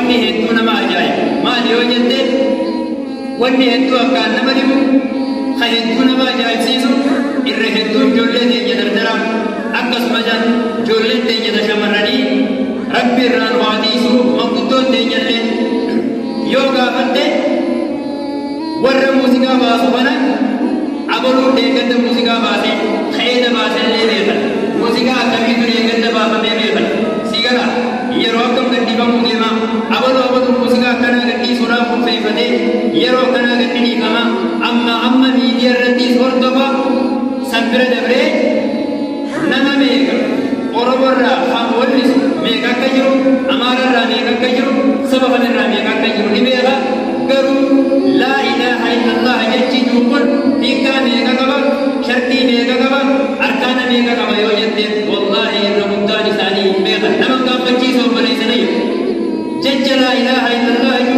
Wanni hedduu nama ajaa'iba maali yoo jette, wanni hedduu akkaan nama dhibu, ka hedduu nama ajaa'ibsiisu, irra hedduu ijoollee teenya dardara, akkasuma ijoolleen teenya shamarranii, Rabbi irraan waa dhiisu, manguddoon teenyallee yoo gaafatte warra muuziqaa baasu kana, abaluu deeggadda muuziqaa baase, ka'eeda baasellee beekan, muuziqaa akkamiitu deeggadda baafamee beekan. Si gala, yeroo akkam gadhiifamuu deema, abaluu abaluu muuziqaa akkanaa gadhiisuudhaaf kurfeeffatee, yeroo akkanaa gadhi dhiifama, amma amma miidiyaa irrattis hordofa. San bira dabree nama meeqa Oromoo irraa kan wallisu meeqa akka jiru, Amaara irraa meeqa akka jiru, saba kamirraa meeqa akka jiru ni beeka. Garuu laa ilaaha illallah jechi jiru kun hiikkaa meeqa qaba, shartii meeqa qaba, arkaana meeqa qaba yoo jette, wallaahi irra guddaan isaanii hin beekan. Nama gaaffachiisa, obboleessanii, jecha laa ilaaha illallah.